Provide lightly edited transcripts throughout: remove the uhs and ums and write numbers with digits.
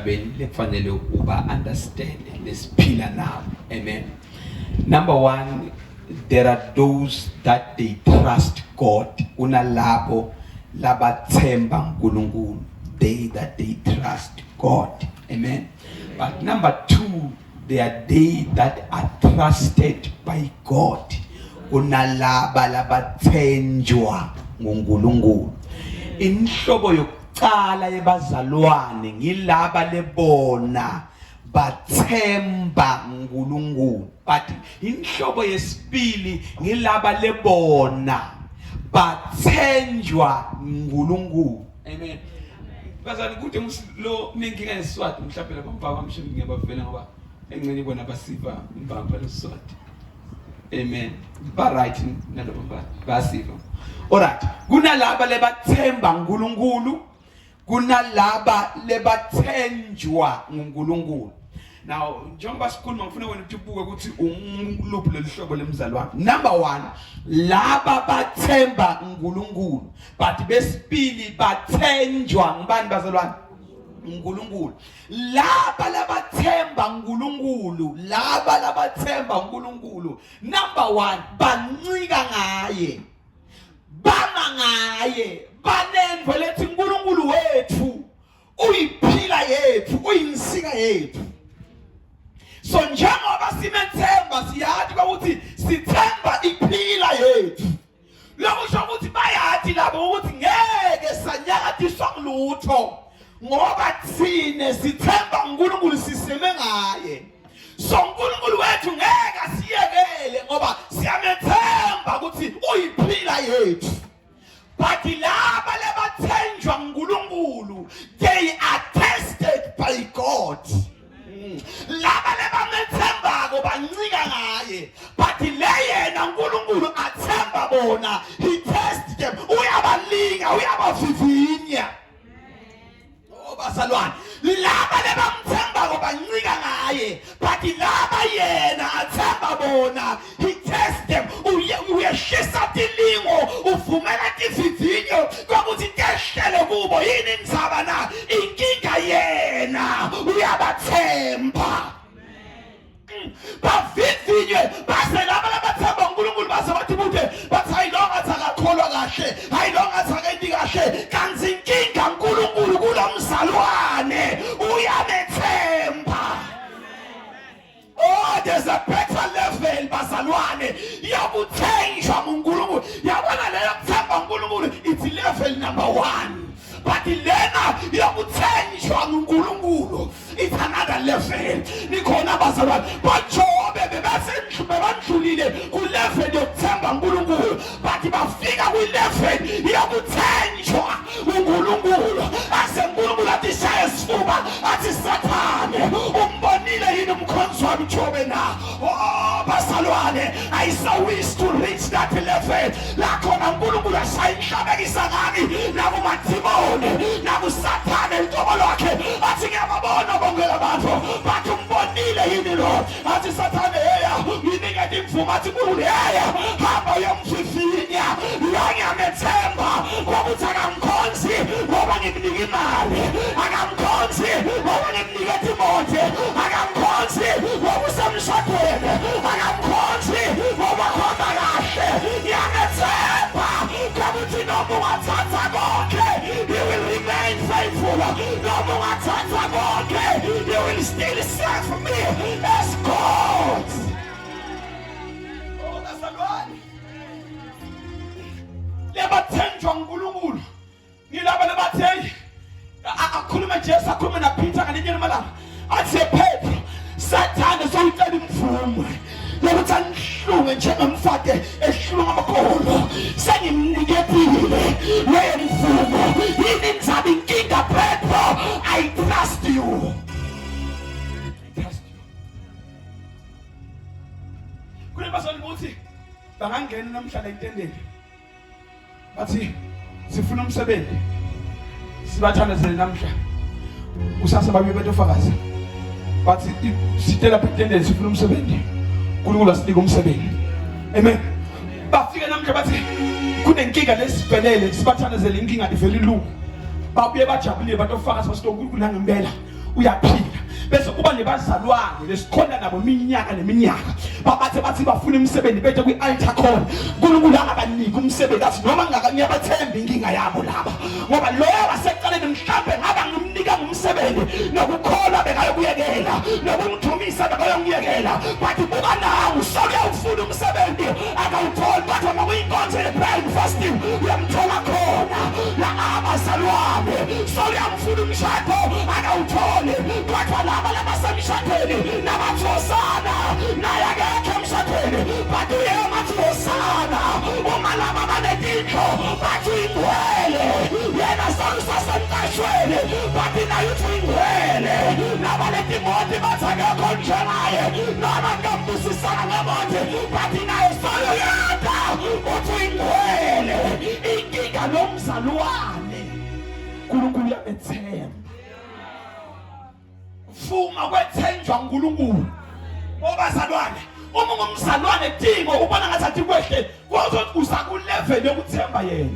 Emhlabeni lekufanele uba understand lesiphila nabo. Amen. Number 1, there are those that they trust God. Kunalabo labathemba uNkulunkulu, they that they trust God. Amen. But number 2, they are they that are trusted by God. Kunalaba labathenjwa nguNkulunkulu. Inhlobo yokuqala yebazalwane ngilaba lebona bathemba uNkulunkulu, but inhlobo yesibili ngilaba lebona bathenjwa uNkulunkulu. Amen. Bazali, kude lo nenkinga yesiswati, mhlawumbe laba mbaba mshini ngiyabavela ngoba engxenye bona basiva mbamba lesiswati. Amen. Ba right nalabo basiva. Alright, kunalaba lebathemba uNkulunkulu, kunalaba lebathenjwa nguNkulunkulu. Now njengoba sikhuluma, ngifuna wena ukuthi ubuke ukuthi unguluphi lolu hlobo lemzalwane. Number 1, laba bathemba uNkulunkulu, but besibili bathenjwa ngubani, bazalwane? uNkulunkulu. Laba labathemba uNkulunkulu, laba labathemba uNkulunkulu, number 1, bancika ngaye, bama ngaye, banendvo lethi uNkulunkulu wethu uyiphila yethu, uyinsika yethu. So njengoba simethemba, siyazi ukuthi sithemba iphila yethu. Lokusho ukuthi bayathi labo ukuthi ngeke sanyakatiswa ngilutho ngoba thine sithemba uNkulunkulu, siseme ngaye. So uNkulunkulu wethu ngeke asiyekele ngoba siyamethemba ukuthi uyiphila yethu. But laba lebathenjwa nguNkulunkulu, they are tested by God. Laba lebamethembako bancika ngaye, but le yena uNkulunkulu athemba bona, he test them, uyabalinga, uyabavivinya. Oh bazalwane, laba lebamthembako bancika ngaye, but laba yena athemba bona, he test them. Uyehlisa tilingo, uvumela tivivinyo kwakuthi tehlele kubo. Yini indzaba na? Inkinga yena uyabathemba. Bavivinywe base laba labathemba uNkulunkulu base bathi bude, bathi hayi, lo ngathi akakholwa kahle, hayi, lo ngathi akenti kahle, kanti inkinga uNkulunkulu kulomzalwane uyamethemba. Oh, there's a better level, bazalwane, yokuthenjwa nguNkulunkulu. Yabona leyo kuthemba uNkulunkulu, it's level number 1, but lena yokuthenjwa nguNkulunkulu, it's another level. Nikhona, bazalwane? Bajobe bebasendlulile ku-level yokuthemba uNkulunkulu, but bafika kwi-level yokuthenjwa uNkulunkulu. Ase uNkulunkulu athi shaya isifuba, athi, "Sathane, umbonile yini umkhonzi wami Jobe na?" Oh bazalwane, I so wish to reach that level la khona uNkulunkulu ashaya inhlabekisa ngami nakumadimoni nakusathane luqobo lwakhe, athi, "Ngiyababona bonke labantu, bathi umbonile yini lo?" Athi Sathane, "Heya, nginikete imvumo." Athi uNkulunkulu, "Heya, hamba uyomvivinya lo. Ngiyamethemba ngokuthi akamkhonzi ngoba ngimnika imali, akamkhonzi ngoba ngimnikethe imoto, akamkhonzi ngoba usemshadweni, akamkhonzi ngoba khomba kahle. Ngiyamethemba ngokuthi noma ungathatha konke, he will remain faithful. Noma ungathatha konke, he will still serve me as God." Oh bazalwane, lebathenjwa nguNkulunkulu ngilaba lebathe akhulume Jesu, akhulume naPeter ngalinye lamalanga, athi, "Petro, Sathane sowucela imvumo yokuthi anihlunge njengemfate ehlunga amakolo. Sengimniketile leyo mvumo. Yini indzaba? Inkinga, Petro, I trust you, I trust you." Kunebazali ukuthi bangangena namhla entendeni, bathi sifuna umsebenzi, sibathandazele namhla, kusasa babuye betofakaza, bathi sitela lapha etendeni, sifuna umsebenzi, uNkulunkulu asinike umsebenzi. Amen. Bafike namhla bathi kunenkinga lesivelele, sibathandazele, inkinga ivele ilungu, babuye bajabulile, batofakaza, bathi uNkulunkulu nangempela Uyaphila bese kuba nebazalwane lesikhona nabo iminyaka neminyaka, babathe bathi bafuna imisebenzi, bethe kwi-altar call, uNkulunkulu angabaniki umsebenzi, athi noma ngiyabathemba inkinga yabo laba, ngoba loyo wasekuqaleni mhlambe ngaba ngimnika ngumsebenzi, nokukholwa bekayokuyekela, nokumdumisa bekayongiyekela, but buka nawu sokuyawufuna umsebenzi akawutholi, kodwa makuyinkonzo ye-prayer and fasting uyamthola khona. La abazalwane sokuyamfuna umshado akawutholi, kodwa laba labasemshadweni nabathosana naye akekho emshadweni, but uye mathosana. Uma laba banetindlo bathi uyingcwele, yena solusasemqashweni, but naye uthi uyingcwele. Nabanetimoti bathi akekho njengaye, noma ngambusisana ngemoti, but naye soluyada uthi uyingcwele. Inkinga lomzalwane, uNkulunkulu uyamethemba. Vuma kwethenjwa uNkulunkulu. Obazalwane, uma ungumzalwane dingo ubona ngathi athi kwehle, kodwa uza ku level yokuthemba yena.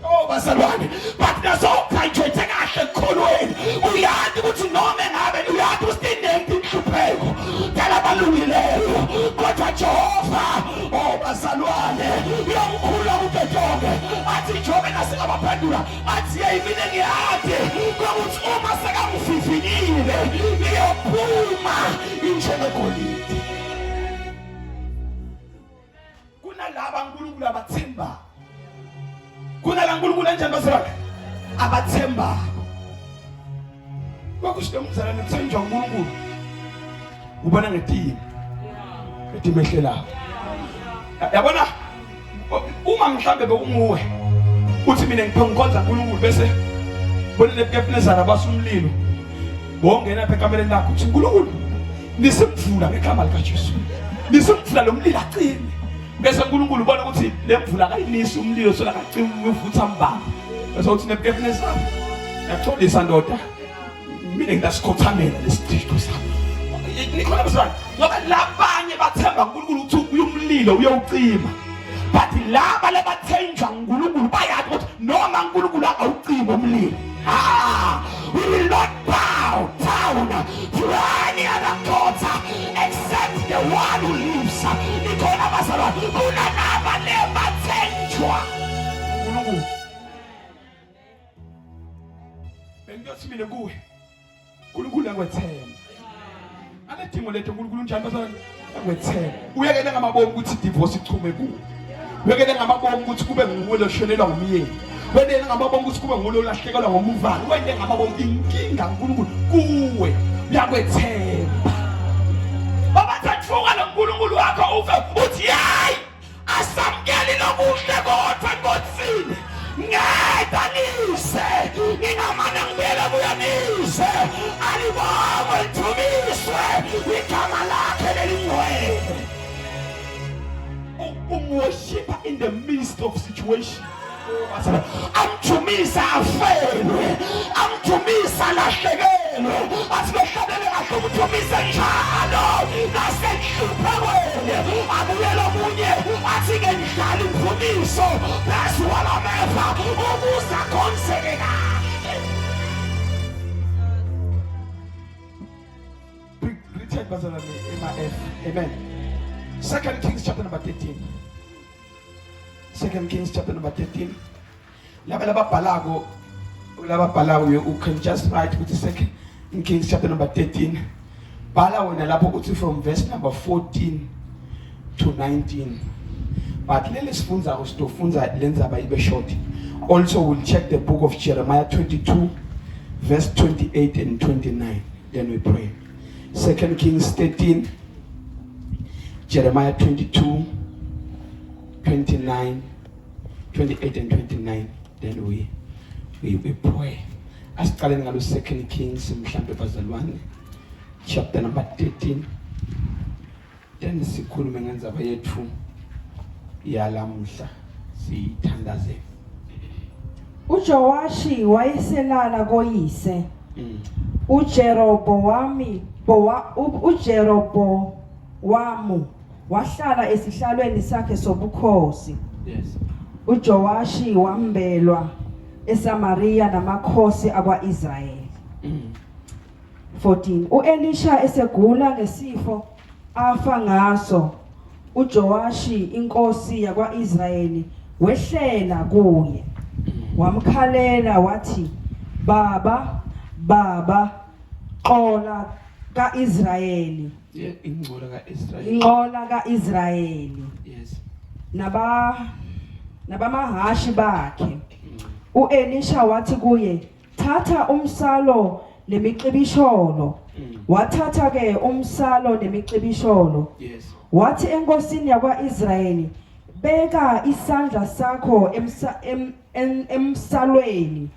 Oh bazalwane, but naso graduate kahle ekukholweni, uyazi ukuthi noma engabe uyazi ukuthi inengi inhlupheko kalabalungileyo, kodwa Jehova, oh bazalwane, uyamkhula kude konke. Athi Jobe nasingabaphendula athi yeyi, mina ngiyazi kokuthi uma sekangivivinyile ngiyophuma injengegolide. Kunalaba uNkulunkulu abathemba, kunala uNkulunkulu enjani bazalwane abathembako. Kwakusho umzalwane uthenjwa uNkulunkulu, ubona ngetimo etimo ehlelayo. Yabona, uma mhlambe bekunguwe uthi mina ngiphe ngikhonza uNkulunkulu, bese bona Nebukadnezar basa umlilo, bongena apha ekamereni lakho, uthi uNkulunkulu nisimvula ngegama likaJesu, nisimvula lo mlilo acime, bese uNkulunkulu ubona ukuthi le mvula akayinisi umlilo sola kacima uvutha mbamba, bese uthi Nebukadnezar, yaxolisa ndoda, mina ngidasikhothamela lesithixo sami. Nikhona bazalwane? Ngoba labanye bathemba uNkulunkulu ukuthi uyumlilo uyowucima, but laba labathenjwa uNkulunkulu bayazi ukuthi noma uNkulunkulu angawucima umlilo, ah, we will not bow down to any other god except the one who lives. Nikhona bazalwane? Kunalaba lebathenjwa uNkulunkulu. Bengiyothi mina kuwe, uNkulunkulu akwethemba aledingo lethu. uNkulunkulu unjani bazalwane? Akwethemba. Uyekele ngamabomu ukuthi divorce ichume kuwe, uyekele ngamabomu ukuthi kube nguwe loshonelwa ngumyeni, wendele ngamabomu ukuthi kube nguwe olahlekelwa ngomuvalo, wende ngamabomu inkinga. uNkulunkulu kuwe uyakwethemba. Babathathuka lo nkulunkulu wakho ufe, uthi yayi, asamukeli lokuhle kodwa enkosini ngeda nize ngingamane ngibuyele kuyo nize. Alibongwe lidvumiswe igama lakhe lelingcwele. Umworshipper in the midst of situation, amjumisa afelwe, amjumisa alahlekelwe, athi behlabele kahle umjumise njalo nasenhluphekweni. Abuyele omunye athi ngendlala imvumiso phezu kwalameva ukuze akhonzeke kahle. Greeted bazalwane ema-F. Amen. Second Kings chapter number 13. Second Kings chapter number 13. Laba lababhalako, lababhalako, you can just write ukuthi Second Kings chapter number 13. Bhala wena lapho uthi from verse number 14 to 19. But leli sifundzako sitofunza lenzaba ibe short. Also we'll check the book of Jeremiah 22 verse 28 and 29, then we pray. Second Kings 13, Jeremiah 22, 29, 28 and 29, then we pray. Asiqaleni ngalo Second Kings mhlambe bazalwane, chapter number 13, then sikhulume ngendzaba yethu yalamhla, siyithandaze. uJowashi wayeselala koyise. uJerobowami bowa uJerobowamu wahlala esihlalweni sakhe sobukhosi. UJowashi wambelwa eSamaria namakhosi akwaIsrayeli. 14 uElisha esegula ngesifo afa ngaso uJowashi inkosi yakwaIsrayeli wehlela kuye wamkhalela wathi baba baba xola kaIsrayeli. Yeah, ingcola kaIsrayeli. Inqola kaIsrayeli. Yes. Naba nabamahashi bakhe. UElisha wathi kuye, "Thatha umsalo nemicibisholo." Wathatha ke umsalo nemicibisholo. Yes. Wathi enkosini yakwaIsrayeli, "Beka isandla sakho emsalweni."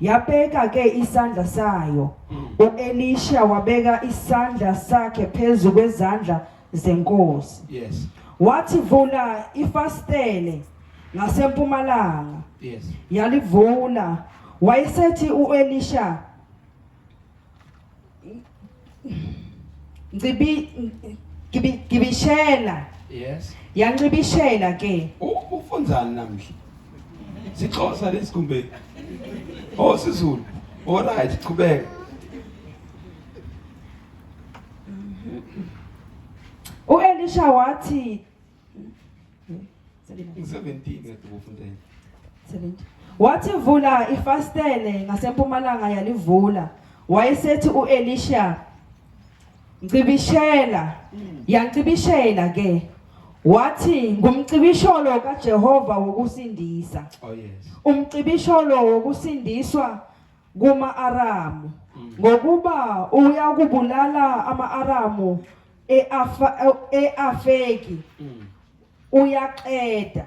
Yabeka ke isandla sayo. UElisha wabeka isandla sakhe phezu kwezandla zenkosi. Yes. Wathi vula ifastele ngasempumalanga. Yes. Yalivula. Wayesethi uElisha Ncibi gibishela. Yes. Yancibishela ke. Ufunzani namhla? SiXhosa lesi kumbe? Oh siZulu. All right, qhubeka. uElisha wathi 17 kade ufunda yini? 17. Wathi vula ifastele ngasempumalanga yalivula. Wayesethi uElisha Ncibishela yancibishela ke wathi ngumcibisholo kaJehova wokusindisa. Oh yes. Umcibisholo wokusindiswa kuma-Aramu ngokuba uyakubulala ama-Aramu eAfa eAfeki uyaqeda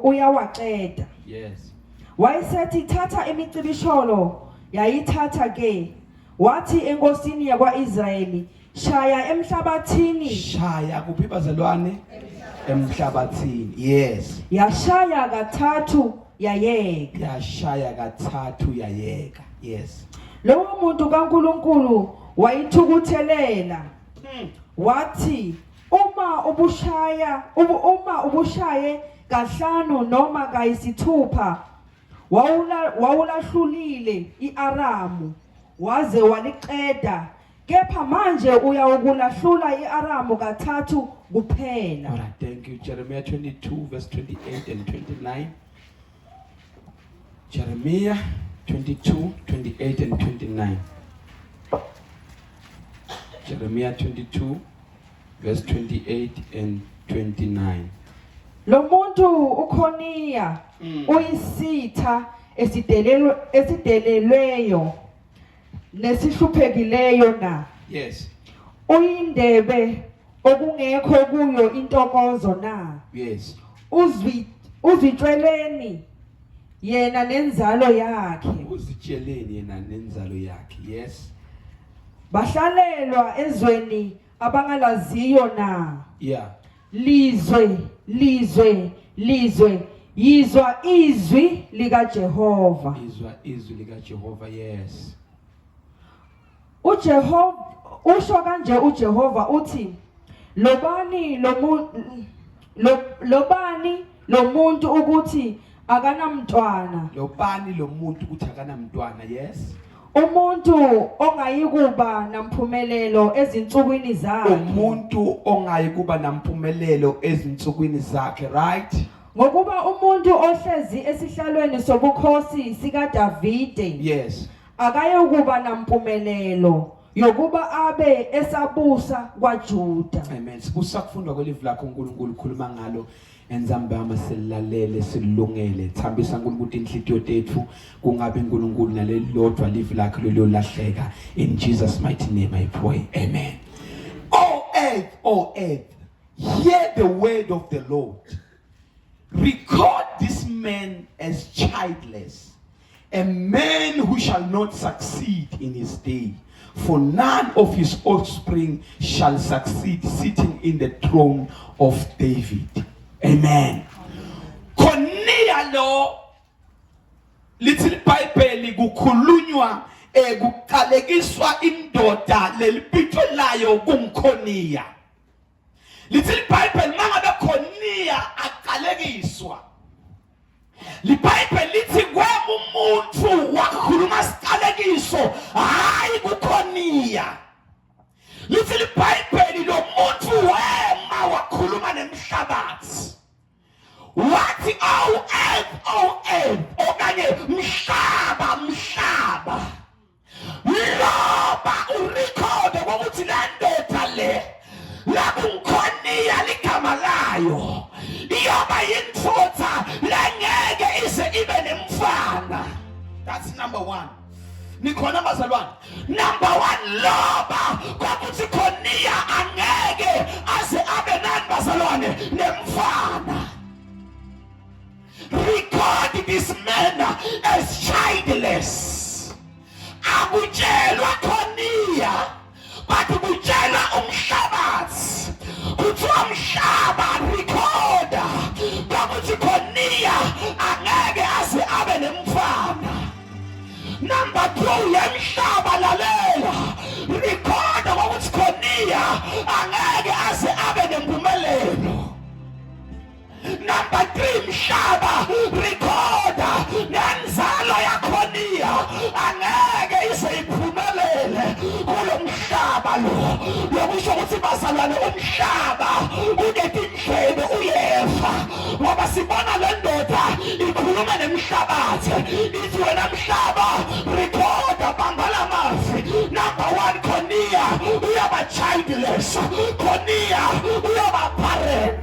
uyawaqeda. Yes. Wayesethi thatha imicibisholo yayithatha ke wathi enkosini yakwaIsrayeli shaya emhlabathini. Shaya kuphi bazalwane? Emhlabathini. Yes. Yashaya kathathu yayeka. Yashaya kathathu yayeka. Yes. Lowo muntu kaNkuluNkulu wayithukuthelela wathi uma ubushaya uma ubushaye kahlanu noma kayisithupha wawula wawulahlulile iAramu waze waliqeda kepha manje uyawukulahlula iAramu kathathu kuphela. All right, thank you. Jeremiah 22 verse 28 and 29. Jeremiah 22, 28 and 29. Jeremiah 22 verse 28 and 29. Lo muntu uKhoniya uyisitha esidelelwe esidelelweyo nesihluphekileyo na. Yes. Uyindebe okungekho kuyo intokozo na. Yes. Uzwi uzitshweleni yena nenzalo yakhe. Uzitsheleni yena nenzalo yakhe. Yes. Bahlalelwa ezweni abangalaziyo na. Yeah. Lizwe, lizwe, lizwe, yizwa izwi likaJehova. Izwa izwi likaJehova. Yes. uJehova usho kanje uJehova uthi lobani lomu lobani lomuntu ukuthi akanamntwana. Lobani lomuntu ukuthi akanamntwana. Yes. Umuntu ongayikuba nampumelelo ezinsukwini zakhe. Umuntu ongayikuba nampumelelo ezinsukwini zakhe, right? Ngokuba umuntu ohlezi esihlalweni sobukhosi sikaDavide. Yes. Akayukuba nampumelelo yokuba abe esabusa kwaJuda. Amen. Sibusa kufundwa kwelivi lakho uNkulunkulu khuluma ngalo enzambama silalele silungele thambisa uNkulunkulu inhlitiyo tethu kungabe uNkulunkulu nalelilodwa livi lakhe leliyolahleka in Jesus mighty name I pray. Amen. Oh earth, oh earth, hear the word of the Lord. Record this man as childless, a man who shall not succeed in his day, for none of his offspring shall succeed sitting in the throne of David. Amen. Khoniya lo lithi iBhayibheli kukhulunywa kuqalekiswa indoda lelipitho layo kungikhoniya. Lithi iBhayibheli mangabe khoniya aqalekiswa. LiBhayibheli lithi kwema umuntu wakhuluma siqalekiso hayi kukhoniya. Lithi liBhayibheli lo muntu wema wakhuluma nemhlabathi. Wathi awu earth, oh earth, okanye mhlaba, mhlaba. Loba urekhode ukuthi le ndoda le lakungikhoniya ligama layo iyoba yindoda lengeke ize ibe nemfana. That's number one. Nikhona bazalwane? Number one, loba kwakuthi khoniya angeke aze abe nani bazalwane nemfana. Record this man as childless. Akutshelwa khoniya but kutshelwa umhlabathi. Kuthiwa mhlaba recorda kwakuthi khoniya angeke aze abe nemfana. Number 2 yemhlaba lalela recorda kwakuthi khoniya angeke aze abe nempumelelo. Number 3 mhlaba recorda nenzalo yakhoniya angeke ize iphumelele kulomhlaba lo. Lokusho ukuthi bazalwane umhlaba unetindlebe uyeva ngoba sibona le ndoda ikhuluma nemhlabathi ithi wena mhlaba recorda bamba lamazwi. Number 1 khoniya uyaba childless, khoniya uyaba barren.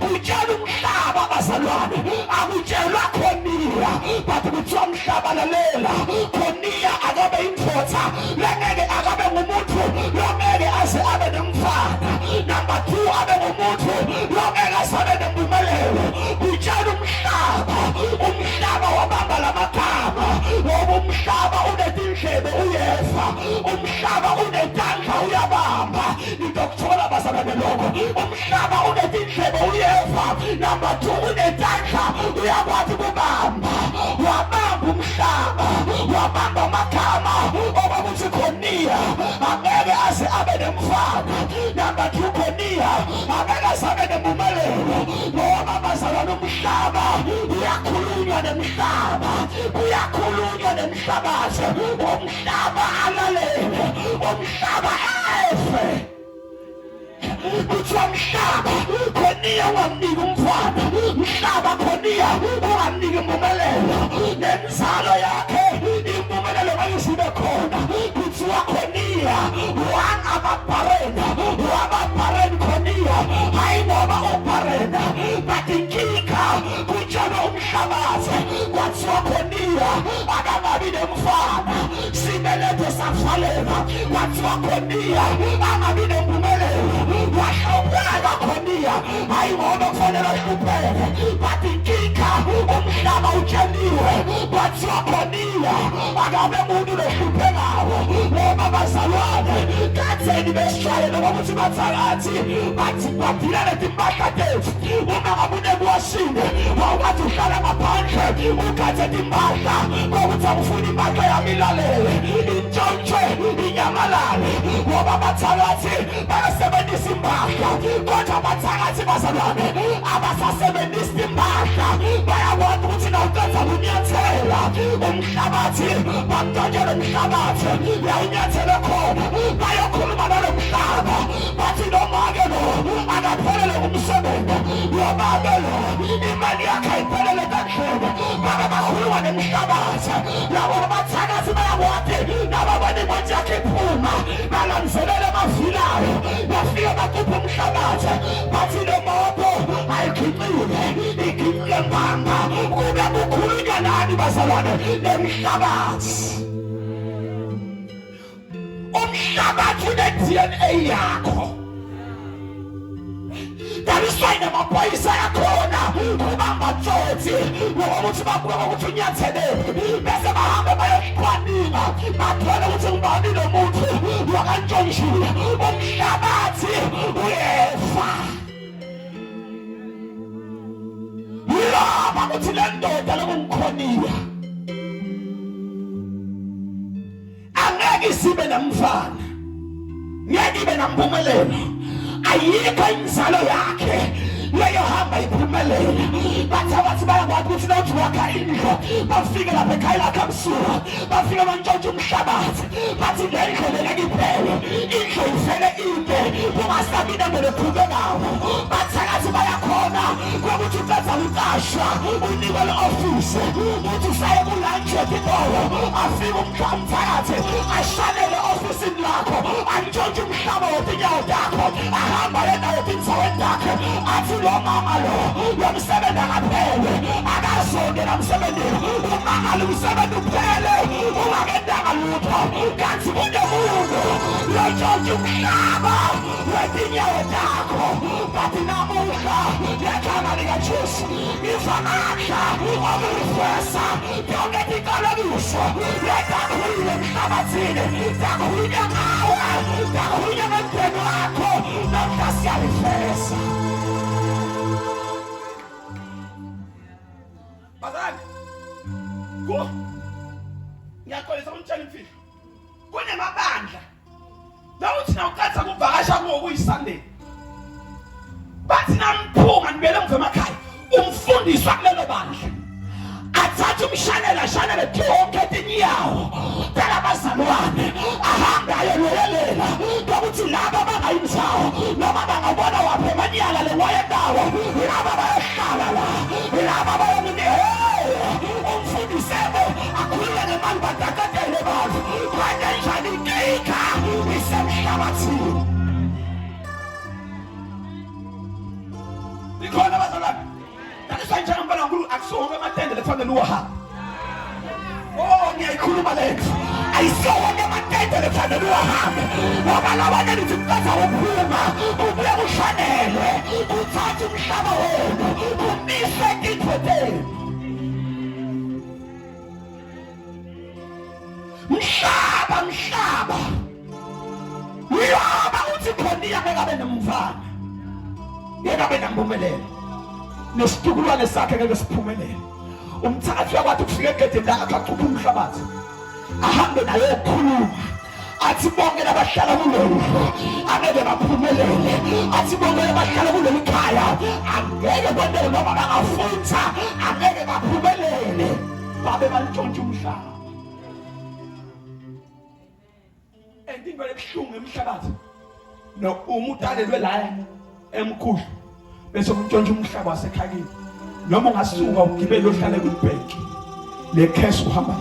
Kutshela umhlaba bazalwane, akutshelwa khoniya but kuthiwa mhlaba lalela khoniya akabe indoda lengeke akabe ngumuntu longeke aze abe nemfana. Number 2 abe ngumuntu longeke aze abe nempumelelo. Kutshela umhlaba, umhlaba wabamba lamagama ngoba umhlaba unetindlebe uyeva, umhlaba unetandla uyabamba. Nitokuthola bazalwane lokho. Umhlaba unetindlebe uyeva, number 2 unetandla uyakwazi ukubamba. Wabamba umhlaba, wabamba amagama okwakuthi khoniya angeke aze abe nemfana. Number 2 khoniya angeke aze abe nempumelelo ngoba bazalwane umhlaba uyakhulunywa nemhlaba, kuyakhulunywa nemhlabathi. Umhlaba alalele, umhlaba efe. Kuthiwa mhlaba khoniya ungamniki umfana, mhlaba khoniya ungamniki impumelelo nenzalo yakhe impumelelo mayizibe khona. Kuthiwa khoniya wangababharena, wababhareni khoniya hayi ngoba ubharena but inkinga kutshelwa umhlabathi kwathiwa khoniya akangabi nemfana. Sibeletho savaleka kwathiwa khoniya angabi nempumelelo. Wahlupheka khoniya hayi ngoba kufanele ahlupheke but inkinga umhlaba utsheliwe kwathiwa khoniya akabe muntu lohluphekayo ngoba bazalwane katheni besijwayele ngokuthi bathakathi bathi badila letimpahla tethu. Uma ngabe unekuwashini wawukwazi uhlala ngaphandle ugathe timpahla ngokuthi awufuni impahla yami ilalele intshontshwe inyamalale ngoba bathakathi bayasebenzisa impahla kodwa abathakathi bazalwane abasasebenzisi impahla bayakwazi ukuthi nawuqeda kunyathela umhlabathi bakutshontshelwe umhlabathi uyawunyathele khona bayokhuluma nalo mhlaba bathi noma-ke lo akaphelele umsebenzi ngoba-ke lo imali yakhe ayiphelele kandleni babe bakhuluma nemhlabathi labo bathakathi bayakwati nababona imoti yakhe iphuma balandelela amavilayo bafike bacupha umhlabathi bathi lo moto ayikhiqile ikhiqile mbamba kube kukhulunywa nani bazalwane nemhlabathi. Umhlabathi une-DNA yakho. That is why namaphoyisa yakhona kubamba tsotsi ngokuthi babuka ngokuthi unyathelephi bese bahambe bayoqwaninga bathole ukuthi ngubani lo muntu wakantshontshiwe. Umhlabathi uyefa. Loba ukuthi le ndoda lokungikhoniya angeke sibe namfana, ngeke ibe nampumelelo, ayikho inzalo yakhe leyohamba iphumelele. Bathi abathi bayakwazi ukuthi nawuthi wakha indlu, bafike lapha ekhaya lakhe amsuka, bafike bantshontsha umhlabathi, bathi le ndlu lena kiphele, indlu ivele ide kungasabi nento leqhubekayo. Bathakathi bayakhona kokuthi uqeda kuqashwa unikwe le-ofisi, uthi usaye kulantshi etitolo, afike umthakathi ashanele ofisini lakho, antshontshe umhlaba wetinyawo takho, ahamba yendawo etindaweni takhe, athi lo mama lo lo msebenzi akaphele, akazongena emsebenzini. Umangala umsebenzi uphele ungakendanga lutho, kanti kunemuntu lontshontshe umhlaba wetinyawo takho. But namuhla ngegama likaJesu ngivakasha okurifesa yonke tiqalekiso letakhulile emhlabathini, takhulunywa ngawe, takhulunywa ngemndeni wakho, namhla siyalifesa. Bazalwane, ku ngiyaxolisa ukunitshela imfihlo. Kunemabandla la uthi nawuqeda kuvakasha kuwo kuyiSunday, bathi namphunga nibuyele emuva emakhaya, umfundiswa kulelo bandla athathe umshanelo ashanele tonke tinyawo talabazalwane, ahambe ayolekelela kokuthi laba bangayinzawo noma bangabona waphi emanyala lenwayendawo, laba bayohlala la, laba bayomini. Umfundisebo akhulume ngemali, badakadele bantu kwente njani, inkinga isemhlabathini. Ikhona bazalwane, that is why njengomfana kaNkulunkulu akusiwo wonke amatende lekufanele uwahambe. Oh, ngiyayikhuluma lento, ayisiwo wonke amatende lekufanele uwahambe, ngoba labanye nithi kuqeda ukuphuma kubuye kushanelwe, kuthathe umhlaba wenu, kumiswe tintfo tenu. Mhlaba, mhlaba uyoba uthi khona ngeke abe nomfana, ngeke abe nampumelelo, nesitukulwane sakhe ngeke siphumelele. Umthakathi uyakwazi ukufika egedeni lakhe, acuphe umhlabathi, ahambe naye okhuluma, athi bonke labahlala kulolu angeke baphumelele, athi bonke labahlala kuleli khaya angeke kwenteke, noma bangafutha angeke baphumelele, babe bantshontshe umhlaba. And into ebuhlungu emhlabathi, no uma udalelwe la emkhuhlu bese umntshontsha umhlaba wasekhakini, noma ungasuka ugibele ohlale kwibhenki, le case uhamba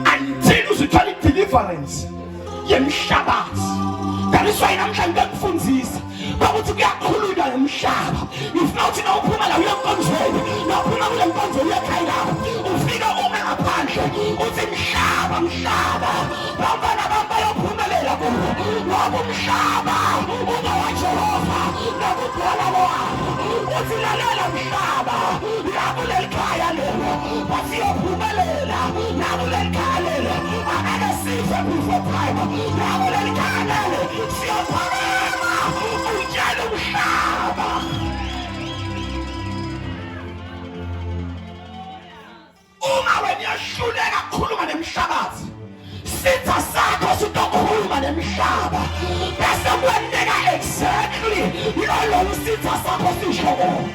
nayo until uzithola i-deliverance yemhlabathi. That is why namhlanje ngiyakufundisa ukuthi kuyakhulunywa ngomhlaba. Ngifuna ukuthi nawuphuma la uye enkonzweni, nawuphuma kule nkonzo uye ekhaya lakho, ufike ume ngaphandle uthi mhlaba, mhlaba, bantwana bami bayophumelela kuwo, ngoba umhlaba ungowaJehova nokugcwala kwawo. Uthi lalela mhlaba, la kuleli khaya lelo basiyophumelela, la kuleli khaya lelo angeke sife before time, la kuleli khaya lelo siyophakama. Utshela umhlaba, uma wena uyahluleka ukukhuluma nemhlabathi, sitha sakho sitokhuluma nemhlaba, bese kwenteka exactly lolo sitha sakho sisho kona.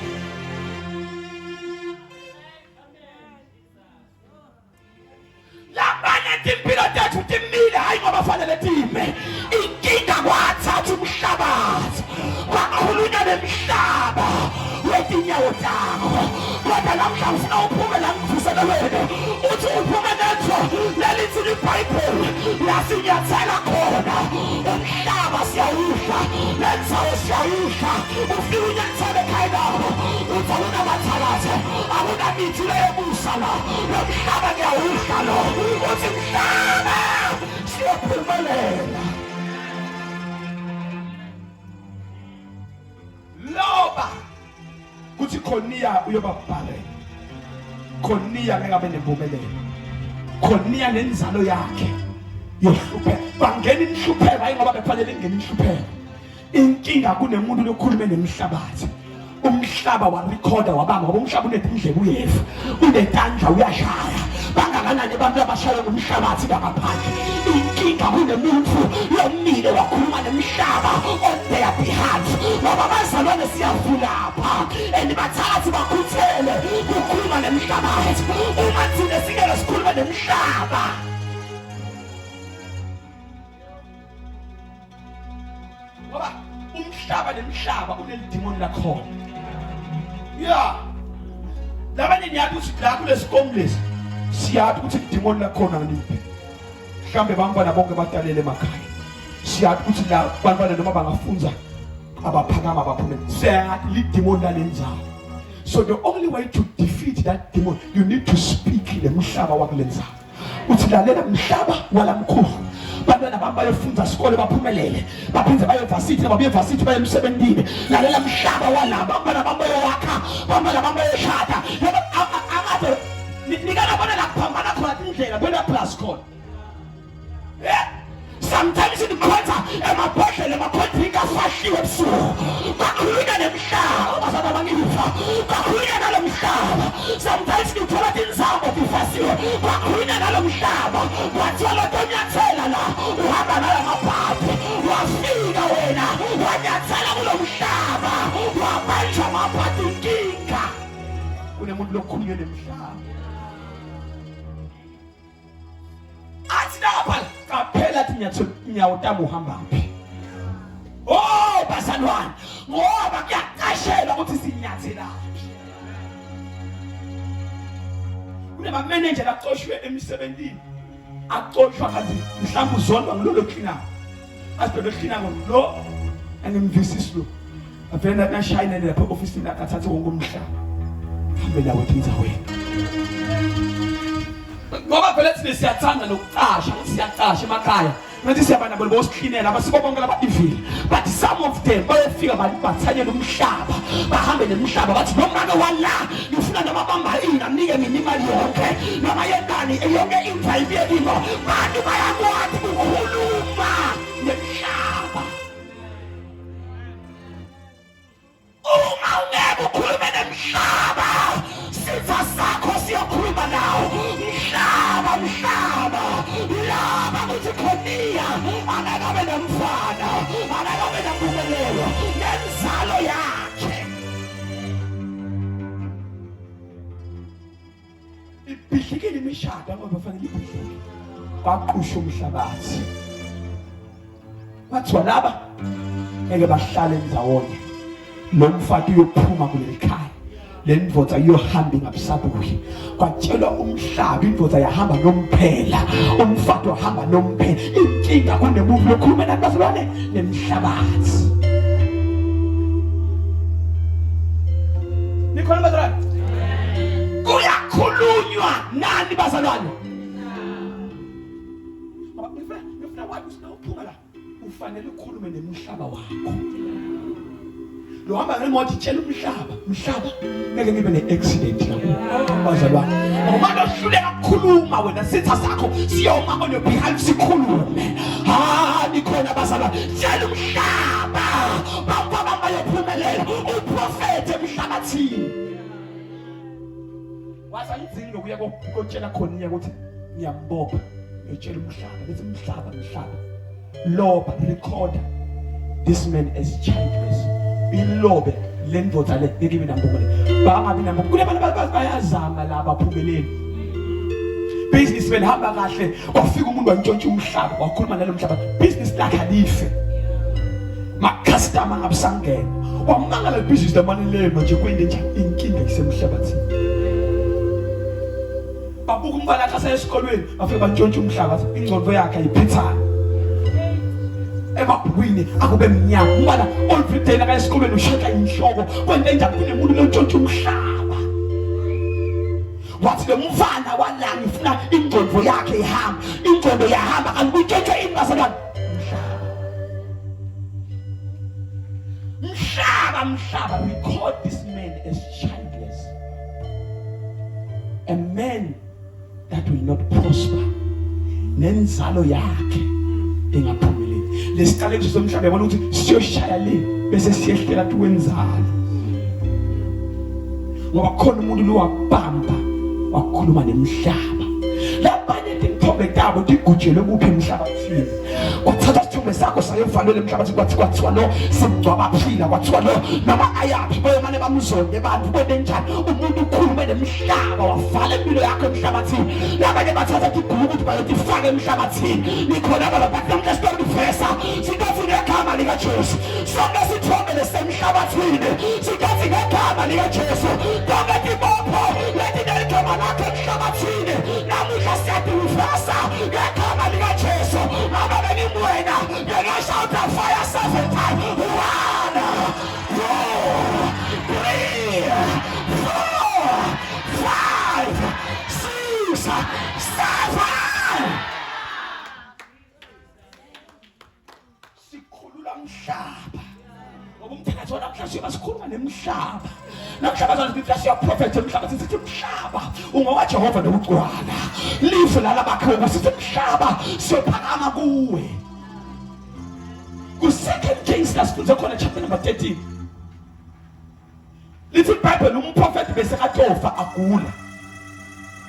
Labanye timpilo tethu timile, hayi ngoba fanele time. Inkinga kwathatha umhlabathi, kwakhulunywa nemhlaba wetinyawo takho. Kodwa namhla ngifuna uphume la ngivuselelweni, uthi uphume netho lelithi libhayibheli lasinyathela khona umhlaba siyawudla, lendzawo siyawudla. Ufike unyathele ekhaya lakho, uthi akunabathakathi, akunamithi leyobusa la, lo mhlaba ngiyawudla lo. Uthi mhlaba, siyophumelela. Loba kuthi khoniya uyoba barren, khoniya ngeke abe nempumelelo, khoniya nenzalo yakhe yohlupheka, bangena inhlupheko, hayi ngoba befanele ingena inhlupheko. Inkinga kunemuntu lokhulume nemhlabathi, umhlaba warekhoda wabamba, ngoba umhlaba unetindlebe uyeva, unetandla uyashaya. Bangakanani abantu abashaywa ngumhlabathi bangaphandle? Inkinga kunemuntu lomile wakhuluma nemhlaba on their behalf. Ngoba bazalwane siyavulapha and bathathi bakhuthele kukhuluma nemhlabathi. Uma thina singeke sikhulume nemhlaba. Ngoba umhlaba nemhlaba unelidimoni lakhona. Yeah. Labanye niyazi ukuthi la kulesikomu lesi siyazi ukuthi idimoni lakhona ngaliphi. Mhlambe bantwana bonke batalele emakhaya. Siyazi ukuthi la bantwana noma bangafunza abaphakama baphume. Siyazi lidimoni lalendzawo. So the only way to defeat that demon you need to speak lemhlaba wakulendzawo. Uthi lalela mhlaba wala mkhulu bantwana bami bayofunda isikole baphumelele baphinde baye varsity babuye varsity baye emsebenzini lalela mhlaba wala bantwana bami bayowakha bantwana bami bayoshada yebo akade nikana bona la kuphambana khona indlela bena plus khona Sometimes ndikhonza emabhodlela emakhondrink afahliwe ebusuku bakhulunywa nemhlaba bazalwa bangifa bakhulunywa nalo mhlaba sometimes ngithola tinzambo tifasiwe bakhulunywa nalo mhlaba kwathiwa lotonyathela la uhamba nala mabhadi wafika wena wanyathela kulo mhlaba wabanjwa amabhadi inkinga kunemuntu lokhulunywe nemhlaba athi lapha qaphela athi nyawo tami uhambaphi oh bazalwane ngoba kuyaqashelwa ukuthi sinyathelaphi kunamamenenja laxoshwe emsebenzini axoshwa kanti mhlawumbe uzondwa ngilolo cleaner athi lo cleaner lo angimvisisi lo Avele nathi nashayinele lapha e-ofisini lakhe athathe wonke umhlaba. Hambe nawo etindzaweni. Ngoba phela thina siyathanda nokucasha, ukuthi siyacasha emakhaya. Ngathi siyabana bona bosiklinela abasibo bonke laba evil. But some of them bayofika bathanyele umhlaba, bahambe nemhlaba bathi nomake wala ngifuna noma bamba ini anike mina imali yonke. Noma yentani yonke into ayibuye kibo. Bantu bayakwazi ukukhuluma nemhlaba. Uma ungeke ukhulume nemhlaba, sitha sakho siyokhuluma nawo. Mhlaba, mhlaba, laba kuthi khoniya angeke abe nomfana, angeke abe nempumelelo nenzalo yakhe. Ibhidlikile imishado ngoba fanele ibhidlike. Kwaqusha umhlabathi. Kwathiwa laba ngeke bahlale ndawonye. Lo mfati uyophuma kuleli khaya. Le ndvodza iyohamba ingabusabuyi. Kwatshelwa umhlaba indvodza yahamba nomphela. Umfati wahamba nomphela. Inkinga kunemuntu lokhuluma nani bazalwane nemhlabathi. Nikhona bazalwane? Kuyakhulunywa nani bazalwane? Ngoba ngifuna ngifuna wazi ukuthi nawuphuma la ufanele ukhulume nemhlaba wakho. Lo hamba ngemoto itshela umhlaba, mhlaba ngeke ngibe ne-accident la kuwo. Bazalwane. Ngoba lohluleka ukukhuluma wena sitha sakho siyoma on your behalf sikhulume. Ha nikhona bazalwane. Tshela umhlaba baba bayophumelela uprofethe emhlabathini. Waze angidzingi nokuya kotshela khona inyaka ukuthi ngiyambopha ngiyotshela umhlaba ngithi umhlaba mhlaba loba record this man as childless ilobe le ndoda le ngeke ibe nampumelelo bangabi nampumelelo kunabantu bayazama la baphumeleli business belihamba kahle kwafika umuntu wantshontsha umhlaba wakhuluma nalo mhlaba business lakhe alife macustomer ngabusangena wamangala business lamane le manje kwende njani inkinga isemhlabathini babuka umfana akhe asesikolweni bafike bantshontsha umhlaba ingqondo yakhe ayiphithana emabhukwini akube mnyama umfana every day nakaya esikolweni ushaka inhloko kwente njani kunemuntu lontshontsha umhlaba wathi lo mfana wala ngifuna ingqondo yakhe ihambe ingqondo yahamba kanti kuntshontsha ini bazalwane mhlaba mhlaba mhlaba record this man as childless a man that will not prosper nenzalo yakhe ingaphumeleli lesiqalekiso somhlaba yabona ukuthi siyoshaya le bese siyehlela tukwenzalo ngoba khona umuntu lowabamba wakhuluma nemhlaba labanye tintfombe Tithombe tabo tigujelwe kuphi emhlabathini? Kwathatha isithombe sakho sayovalelwa emhlabathini, kwathi kwathiwa lo simgcwaba phila, kwathiwa lo noma ayaphi bayomane bamzonde abantu bone njani. Umuntu ukhulume nemhlaba wavala impilo yakho emhlabathini. Labanye bathatha tibhuku ukuthi bayotifaka emhlabathini. Nikhona balapha namhla sitorivesa sikathi ngegama likaJesu sonke sithombe lesemhlabathini, sikathi ngegama likaJesu konke tibopho letineligama lakho emhlabathini namuhla siyativesa ngegama likaJesu. Ngoba bengiwena ngingasho fire seven times. 1 2 3 4 5 6 7. Sikhulula umhlaba ngoba umthandazo namhlanje siyoba sikhuluma nemhlaba. Namhlanje bazalwane sithi siyaprofetha emhlaba, sithi umhlaba ungokaJehova nokugcwala lifu lala bakhiwe, sithi umhlaba siyophakama kuwe. Ku Second Kings lasifunze khona chapter number 13 lithi iBhayibheli umprofeti bese katofa agula,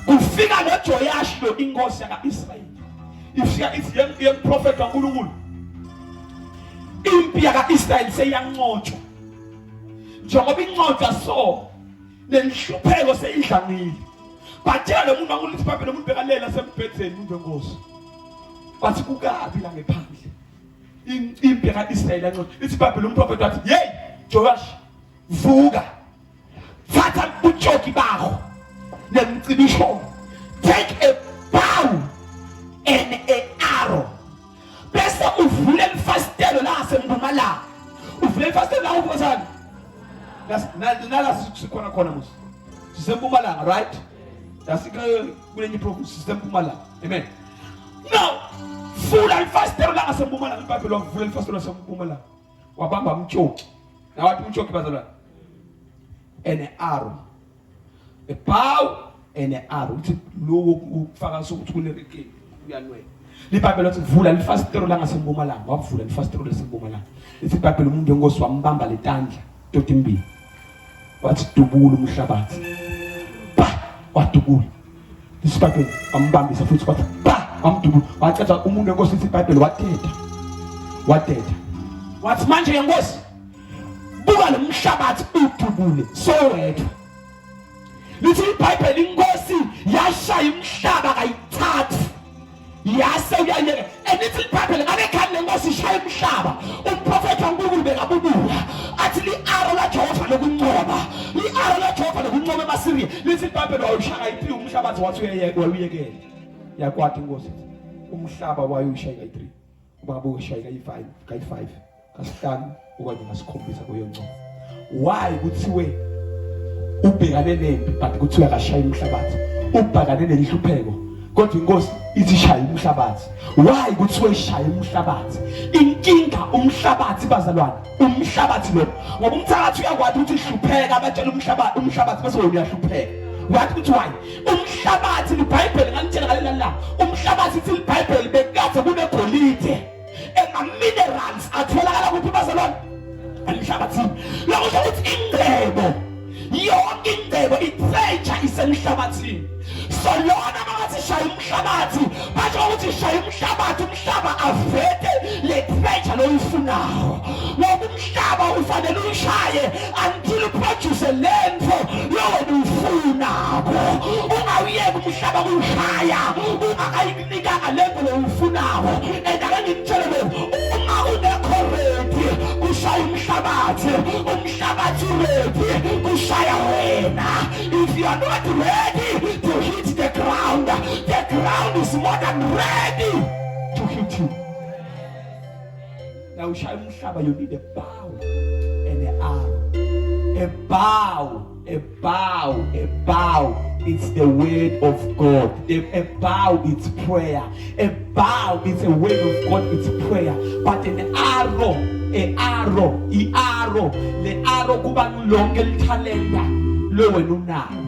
kufika noJoyashi lo inkosi yaka-Israyeli, ifika ithi yemprofeti kaNkulunkulu, impi yaka-Israyeli seyanqotshwa. Njengoba inqotshwa so nenhlupheko seyidlangile, batshela lo muntu wakulithi iBhayibheli, umuntu bekalela sembhedeni, umuntu wenkosi bathi kukabi la ngephandle, impi yaka-Israyeli yanqotshwa. Ithi iBhayibheli umprofeti wathi, hey Joash, vuka, thatha ubutshoki bakho nemcibisholo, take a bow and a arrow, bese uvule ifasitelo la sempumalanga, uvule ifasitelo la ubuzana nala sikhona khona musi sisempumalanga, right? Lasike kulenye province sisempumalanga. Amen. Now vula ifasitelo la ngasempumalanga. IBhayibheli wavula ifasitelo lasempumalanga, wabamba umtshoki. Nawathi umtshoki bazalwane and an arrow, a bow and an arrow, uthi lowo ukufaka sokuthi kunerekeni uyanwela. LiBhayibheli lathi vula lifasitelo langasempumalanga, wavula lifasitelo lasempumalanga. Lithi iBhayibheli umuntu wenkosi wambamba letandla totimbili, wathi dubula umhlabathi, ba wadubula. Lithi iBhayibheli wambambisa futhi, wathi ba wamdubula, waceda umuntu wenkosi. Lithi iBhayibheli wateta, wateta, wathi manje yenkosi buka lo mhlabathi udubule sowedwa. Lithi iBhayibheli inkosi yashaya umhlaba kayithathu yase uyayeka. And lithi iBhayibheli ngale khani lenkosi ishaya umhlaba, umprofeti waNkulunkulu bekabubula athi li-arrow laJehova lokunqoba, li-arrow laJehova lokunqoba emaSiriya. Lithi iBhayibheli wawushaya kayi-3 umhlabathi, wathi uyayeka, wawuyekela. Yakwati inkosi umhlaba wayushaya kayi-3, ubaba ushaya kayi-5, kayi-5, kasihlanu okanye kasikhombisa kuyoncoma. Why kuthiwe ubhekane nempi but kuthiwe akashaye umhlabathi? Ubhekane nenhlupheko kodwa inkosi ithi shaya umhlabathi. Why kuthiwe shaya umhlabathi? Inkinga umhlabathi bazalwane, umhlabathi lo, ngoba umthakathi uyakwazi ukuthi hlupheka, abatshela umhlabathi, umhlabathi bese wena uyahlupheka. Wathi ukuthi why umhlabathi? IBhayibheli nganitshela ngalela langa, umhlabathi ithi iBhayibheli bekade kunegolide, ema-minerals atholakala kuphi bazalwane? Emhlabathini. Lokusho ukuthi ingcebo yonke, ingcebo, i-treasure isemhlabathini. So lona makathi shaya umhlabathi, basho ukuthi shaya umhlabathi, umhlaba avete le treasure loyifunayo, ngoba umhlaba ufanele uyishaye until uproduce lento lowena uyifunako. Ungawuyeki umhlaba kuwushaya ungakayikunikanga lento loyifunako. And ake ngimtshele lokhu, uma ungekho ready kushaya umhlabathi, umhlabathi ready kushaya wena. If you are not ready to hit the ground, the ground is more than ready to hit you. Now ushaya umhlaba, you need a bow and an arrow. A bow, a bow, a bow. It's the word of God. A bow, it's prayer. A bow, it's a word of God, it's prayer. But an arrow, a arrow, i-arrow, le arrow kuba lonke lithalenta lo wena unalo.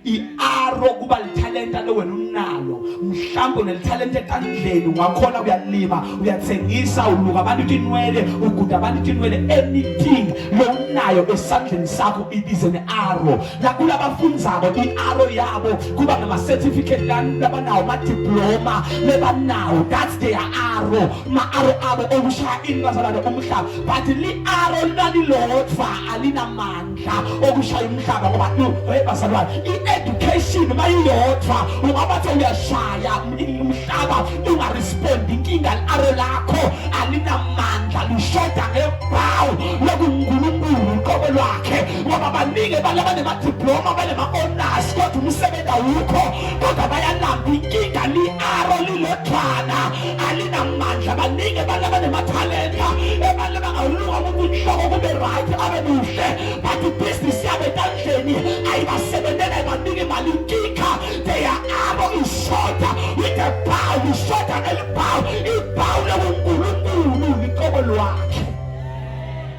I-arrow kuba lithalenta lo wena unalo. lonalo mhlawumbe unelithalente etandleni ungakhona uyalima uyathengisa uluka abantu tinwele uguda abantu tinwele anything lonayo esandleni sakho it is an arrow nakulabafundzako i-arrow yabo kuba ngama-certificate labanawo ma-diploma lebanawo that's their arrow ma-arrow abo okushaya ini bazalwane umhlaba but li-arrow lalilodwa alinamandla okushaya umhlaba ngoba hey bazalwane i-education mayiyodwa ungabathi uyashaya umhlaba ungarespondi inkinga li-arrow lakho alinamandla lishoda ngebawu lokuNkulunkulu uqobo lwakhe ngoba baningi abantu abanemadiploma banema-honors kodwa umsebenzi awukho kodwa bayalamba inkinga li-aro lilodwana alinamandla baningi abantu abanemathalenta abantu abangawuluka umuntu inhloko kube right abe muhle but ibhizinisi yabo etandleni ayibasebenzela ibanika imali inkinga their arrow is shorter with the bow is shorter ngelibhawu ibhawu lokuNkulunkulu liqobo lwakhe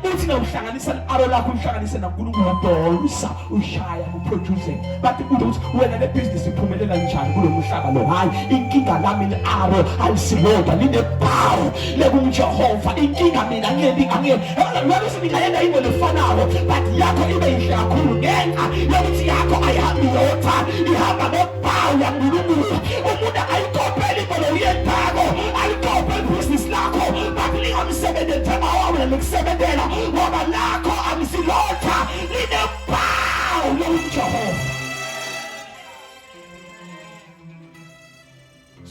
uthi na uhlanganisa i-arrow lakho uhlanganise naNkulunkulu udonsa ushaya uproduce but uthi wena le business iphumelela njani kulo mhlaba lo hayi inkinga lami i-arrow alisilodwa linebhawu lekunguJehova inkinga mina angiyenti angiyenti yabona ukuthi ningayenda into lefanayo but yakho ibe yinhle kakhulu ngenxa yokuthi yakho ayihambi yodwa ihamba ngebhawu yaNkulunkulu umuntu ayikopeli into loyendako alikopeli ibhizinisi lakho but lingamsebenzeli njengoba wawena likusebenzela ngoba lakho alisilotha linebhawu lokuJehova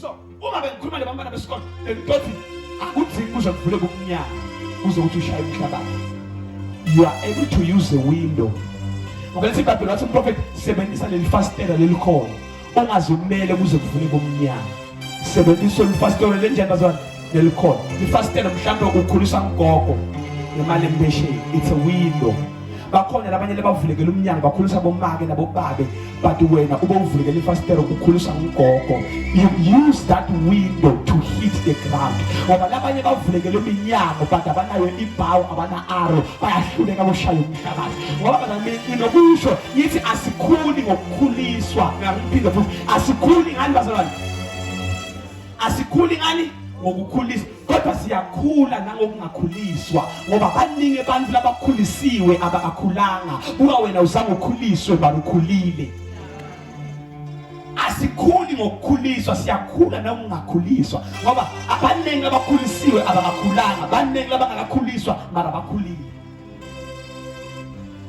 so uma bengikhuluma nabantwana besikole bengitothi akudzingi kuze kuvule kumnyama kuze ukuthi ushaye umhlabathi you are able to use the window ngokuthi iBhayibheli wathi umprofeti sebenzisa leli fastela lelikhona ungazumele kuze kuvule kumnyama sebenzisa leli fastela lenjani bazalwane lelikhona ifastela mhlawumbe ukhulisa ugogo ngemali empesheni it's a window bakhona labanye labavulekela umnyango bakhulisa bomake nabobabe but wena ube uvulekela ifasitelo ukhulisa ugogo you use that window to hit the ground ngoba labanye bavulekela iminyango but abanayo ibhawu abana arrow bayahluleka kushaya umhlabathi ngoba bana nginokusho ngithi asikhuli ngokukhuliswa ngiyangiphinda futhi asikhuli ngani bazalwane asikhuli ngani ngokukhuliswa kodwa siyakhula nangokungakhuliswa ngoba baningi abantu labakhulisiwe abakakhulanga buka wena uzange ukhuliswe barukhulile asikhuli ngokukhuliswa siyakhula nokungakhuliswa ngoba abaningi abakhulisiwe abakakhulanga baningi abangakakhuliswa mara bakhulile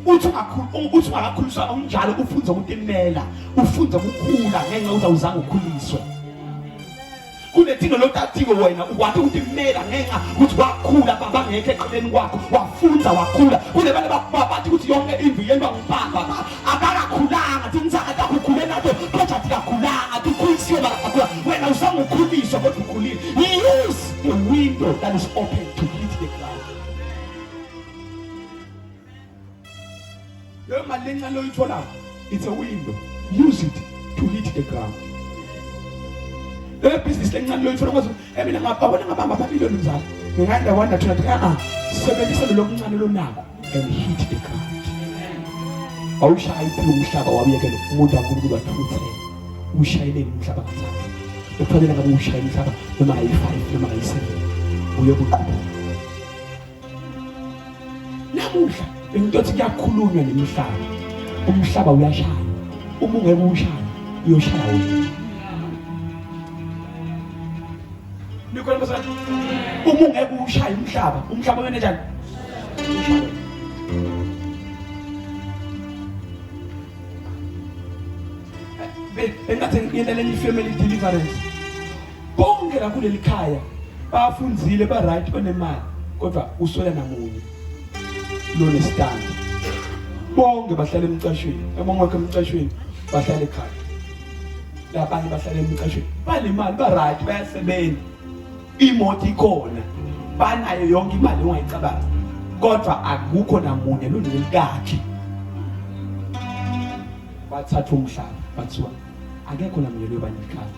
uthi ungakhulu uthi ungakakhuliswa unjalo ufunze ukutimela ufunze ukukhula ngenxa yokuthi awuzange ukhuliswe kunethingo lotatiko wena ukwati ukuthi kumela ngenxa ukuthi wakhula baba ngekho eqeleni kwakho wafunza wakhula kunebantu bathi ukuthi yonke indlu yendwa ngubaba abakakhulanga tintsaka takho ukhule nato kodwa tikakhulanga tikhulisiwe bakakhula wena uzange ukhuliswe kodwa ukhulile use the window that is open to hit the ground leyo mali lencane oyitholayo it's a window use it to hit the ground leyo business lencane loyithola kwazi emina ngabona ngabamba amamiliyoni mzala ngingayenda 1 2 3 ah sebenzisa lo lokuncane lonako and hit the ground awushaya iphila umhlaba wabuyekela umuntu kaNkulunkulu wathukuthela ushayeleni umhlaba kathathu ekufanele ngabe ushayela umhlaba noma kayi-5 noma kayi-7 uyokuqhuba Namuhla bengithi kuyakhulunywa nemihlaba. Umhlaba uyashaya. Uma ungeke uwushaye, uyoshaya wena. Nikhona bazalwane? Uma ungeke uwushaye umhlaba, umhlaba wena njani? Ushaya wena. Bengathi ngiyenda lenye family deliverance. Bonke la kuleli khaya bafunzile ba right banemali kodwa uswela namunye lonesitandi. Bonke bahlala emcashweni, abongakho emcashweni bahlala ekhaya. Labanye bahlala emcashweni banemali ba right bayasebenza. Imoto ikhona banayo yonke imali ongayicabanga kodwa akukho namunye lonelikakhe. Bathatha umhlaba bathiwa akekho namunye loyobanekhaya.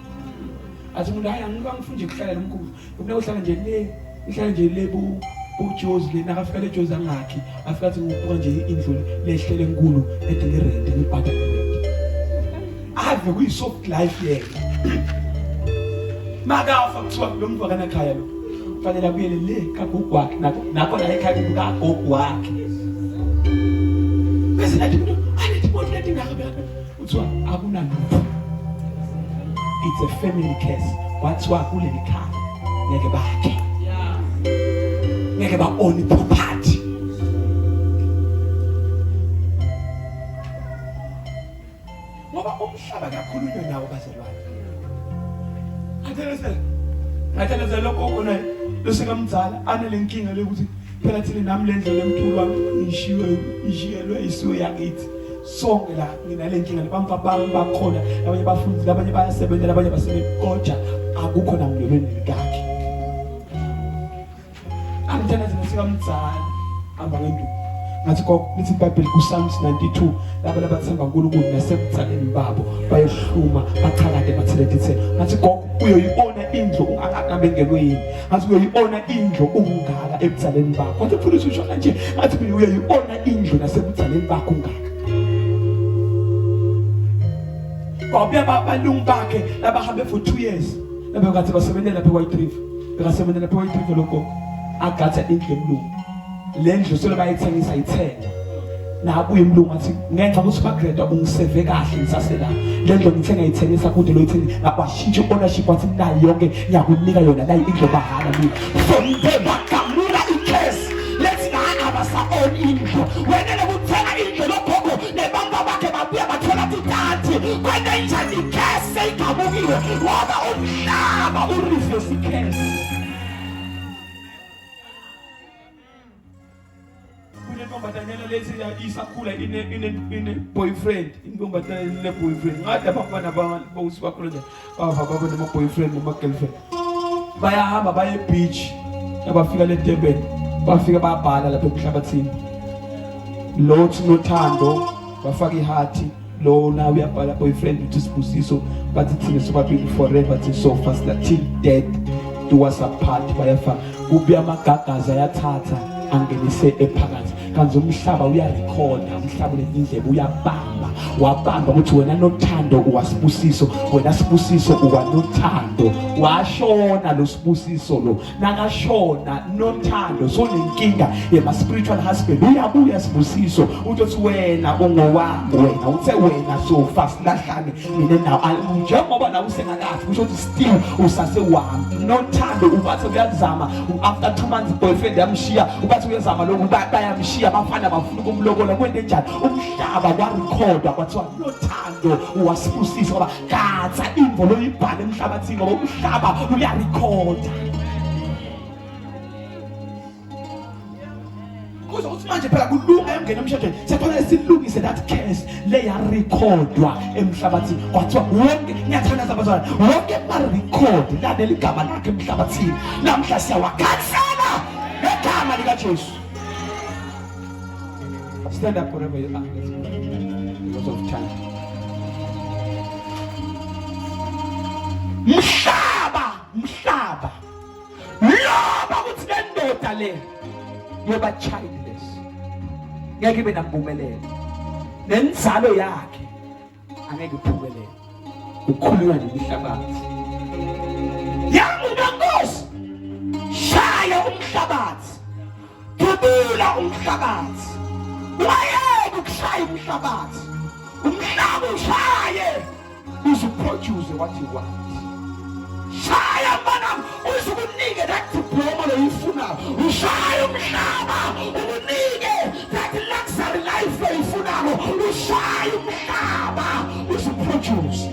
Athi umuntu hayi angike angifuni nje kuhlala nomkhulu. Ufuna uhlala nje le, uhlala nje le bu uJozi le nakafika le Jozi angakhi. Afika athi ngibuka nje indlu lehlele enkulu ede ngirent ngibhadale rent. Ave kuyi soft life yena. Makafa kuthiwa lo muntu akanakhaya lo. Kufanele abuyele le kagogo wakhe nakho la ekhaya kukagogo wakhe. Bese nathi umuntu alethi imoto leti ngaka beka kuthiwa akunalutho. It's a family curse. Kwathiwa kuleli khaya ngeke bakhe. Ngeke ba own property. Ngoba umhlaba kakhulunywa nawo bazalwane. Athelezela. Athelezela lokho naye losekamdzala anelenkinga lokuthi phela thina nami lendlu lemkhulu wami ngishiwe ishiyelwe isuwe yakithi. Sonke la nginale nkinga labamfa bami bakhona labanye bafundi labanye bayasebenza labanye basebekoja akukho namlolweni likakhe. Angithandaze nesikamdzala hamba ngenduku ngathi gogo lithi iBhayibheli kuPsalms 92 laba labathemba uNkulunkulu nasebudaleni babo bayohluma bachakade bathele tithelo ngathi gogo uyoyibona indlu ungakakabengelwe yini ngathi uyoyibona indlu ungaka ebudaleni bakho wathi mfundisi usho kanje ngathi mina uyoyibona indlu nasebudaleni bakho ungaka kwabuya balungu bakhe labahambe for 2 years labekathi basebenzela lapha eWhite River bekasebenza lapha eWhite River logogo agatha indlu emlungu le ndlu solo bayithengisa ithengwa nabuye umlungu athi ngenxa ukuthi bagreda ungiseve kahle ngisasela le ndlu ngithenga ithengisa kude lo ithenge ngakwashintsha ownership wathi nayo yonke ngiyakunika yona nayi indlu mahhala mina from there bagamula icase lethi ngaka abasa own indlu wena lokuthenga indlu logogo nebamba bakhe babuya bathola titati kwente njani icase seyigabukiwe ngoba umhlaba ureverse icase Kunentombazanyana lezi isakhula ine ine ine boyfriend intombazana ine boyfriend ngathi abafana bokuthi bakhula nje bava babe nama boyfriend noma girlfriend bayahamba baye beach abafika le Durban bafika babhala lapha emhlabathini lo uthi nothando bafaka ihathi lo na uyabhala boyfriend uthi sibusiso bathi thina sobabili forever till so fast till death do us apart bayafaka kubuya amagagazi ayathatha angenise ephakathi kanti umhlaba uyarekhoda umhlaba unendlebe uyabamba wabamba ukuthi wena nothando uwasibusiso wena sibusiso uwanothando washona lo sibusiso lo nakashona nothando sonenkinga yema spiritual husband uyabuya sibusiso uthi wena ungowami wena uthe wena sofa silahlane mina nawe njengoba nawe usengakafi kusho ukuthi still usasewami nothando ubathe uyazama after 2 months boyfriend yamshiya ubathe uyazama lokhu bayamshiya abafana bafuna ukumlobola kwente njani umhlaba kwarekhodwa kwathiwa nothando wasibusisa ngoba gatsa imvo loyibhala emhlabathini ngoba umhlaba uyarekhoda kuze ukuthi manje phela kulunga emngena emshadweni sekufanele silungise that case leyarekhodwa emhlabathini kwathiwa wonke ngiyathandaza abazalwane wonke ama-record laneli gama lakhe emhlabathini namhla siyawakhansela ngegama likaJesu. Stand up wherever you are. Let's pray. Because of time. Mhlaba, mhlaba. Loba ukuthi le ndoda le yoba childless. Ngeke ibe nampumelelo. Nenzalo yakhe angeke iphumelele. Ukhulunywa nemihlabathi. Yamuka Nkosi. Shaya umhlabathi. Dubula umhlabathi. Wayeke ukushaya umhlabathi. Umhlaba ushaye uze uproduce what you want. Shaya mfana uze ukunike that diploma loyifunayo. Ushaya umhlaba ukunike that luxury life loyifunayo. Ushaya umhlaba uze uproduce.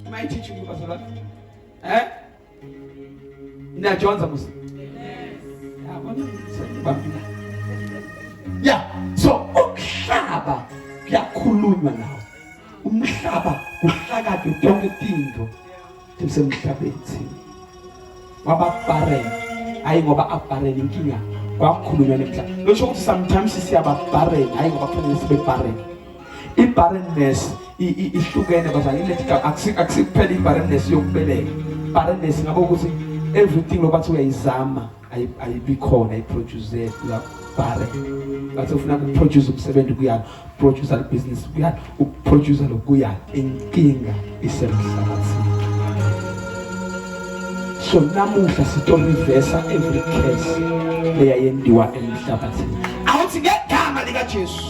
Am I teaching you bazalwane? Eh? Niyajonza musa? Yabona sengibambile. Yeah, so umhlaba kuyakhulunywa nawo. Umhlaba uhlakade tonke tintfo tisemhlabeni thina. Waba barren. Hayi ngoba abarren inkinga kwakhulunywa nemhlaba. Losho ukuthi sometimes siyaba barren hayi ngoba kufanele sibe barren. I-barrenness ihlukene bazali ilethi akusikuphela i-barrenness yokubeleka. Barrenness ngabe ukuthi everything lobathi uyayizama ayibi khona ayiproduce Bare bathi ufuna ukuproduce umsebenzi kuyalo, producer business kuyalo, ukuproducer lokuyalo. Inkinga isemhlabathini. So namuhla sito reverse every curse leyayendiwa emhlabathini. Awuthi ngegama likaJesu.